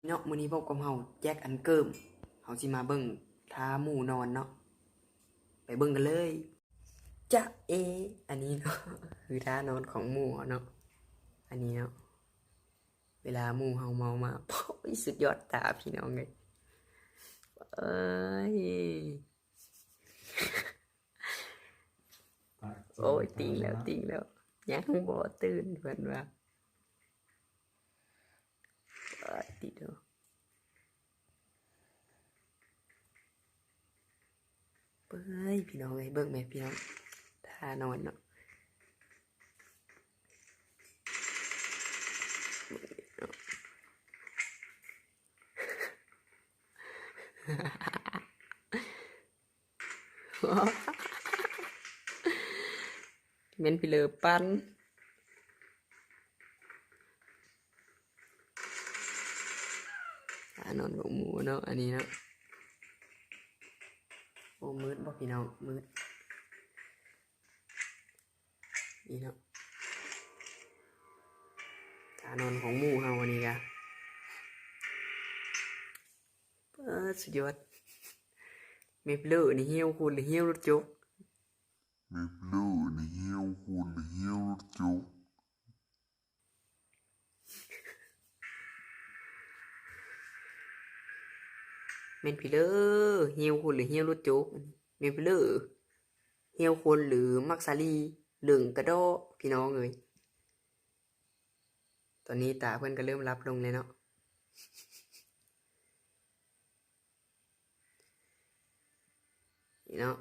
ເນາະ ມື້ນີ້ພົບກັບເຮົາແຈັກອັນເກີມ ເຮົາຊິມາເບິ່ງທ່າໝູນອນເນາະ ໄປເບິ່ງກັນເລີຍ. ຈະເອ ອັນນີ້ເນາະ ຄືທ່ານອນຂອງໝູເຮົາເນາະ ອັນນີ້ເນາະ ເວລາໝູເຮົາເມົາມາ ໂອ້ຍ ສຸດຍອດຕາພີ່ນ້ອງເອີຍ ເອີຍ ໂອ້ຍ ຕິງແລ້ວ ຕິງແລ້ວ ຍັງບໍ່ຕື່ນ ເພິ່ນວ່າ ປາດຕິໂທ ເບິ່ງ ພີ່ນ້ອງເອີຍ ເບິ່ງແມ່ພີ່ນ້ອງ ທ່ານອນເນາະ ເບິ່ງເນາະ. ແມ່ນພີ່ເລີປັ່ນ ອ່າ ນອນຂອງໝູເນາະ ອັນນີ້ເນາະ. ໂອ້ ມືດບໍ່ພີ່ນ້ອງ ມືດ ນີ້ເນາະ ທ່ານອນຂອງໝູເຮົາ ອັນນີ້ກະ ປາດ ສຸດຍອດ ແມ່ພີ່ເລີນີ້ ຫ່ຽວຄົນ ຫຼື ຫ່ຽວລົດຈົກ ແມ່ພີ່ເລີນີ້ ຫ່ຽວຄົນ ຫຼື ຫ່ຽວລົດຈົກ ແມ່ນພີ່ເລີ ຫ່ຽວຄົນ ຫຼື ຫ່ຽວລົດຈົກ ແມ່ພີ່ເລີ ຫ່ຽວຄົນ ຫຼື ໝາກສາລີ ເລິງກະດໍ້ ພີ່ນ້ອງເອີຍ. ຕອນນີ້ຕາເພິ່ນກະເລີ່ມຫຼັບລົງແລ້ວເນາະ ນີ້ເນາະ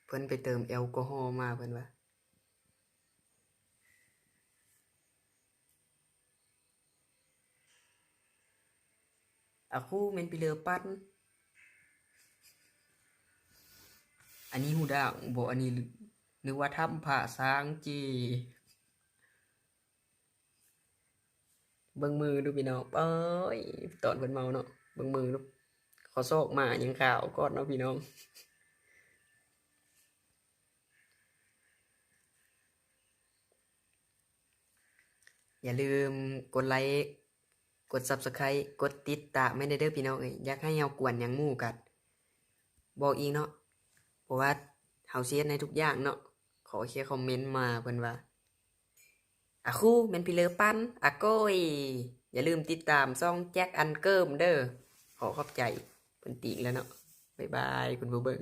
ເພິ່ນໄປເຕີມແອລກໍຮໍມາ ເພິ່ນວ່າ. ອາຄູ ແມ່ນພີ່ເລີປັ່ນ ອັນນີ້ຫູດ່າງບໍ່ ອັນນີ້ ຫຼືວ່າຖ້ຳຜາຊ້າງເຈ. ເບິ່ງມືດູພີ່ນ້ອງ ໂອ້ຍ ຕອນເພິ່ນເມົາເນາະ ເບິ່ງມືດູ ຂໍຊອກໝາຍັງຂາວກ່ອນເນາະພີ່ນ້ອງ. ຢ່າລືມກົດໄລ້ ກົດ Subscribe ກົດຕິດຕາມໃຫ້ແດ່ເດີພີ່ນ້ອງເອີຍ ຢາກໃຫ້ເຮົາກວນຫຍັງໝູກະບອກອີກເນາະ ເພາະວ່າເຮົາຊິເຮັດໃຫ້ທຸກຢ່າງເນາະ. ຂໍແຄ່ຄອມເມັນມາ ເພິ່ນວ່າ ອາຄູ ແມ່ນພີ່ເລີປັ່ນ ອາໂກຍ. ຢ່າລືມຕິດຕາມຊ່ອງແຈັກອັນເກີມເດີ. ຂໍຂອບໃຈ ເພິ່ນຕິງແລ້ວເນາະ. ບາຍບາຍ ຄຸນຜູ້ເບິ່ງ.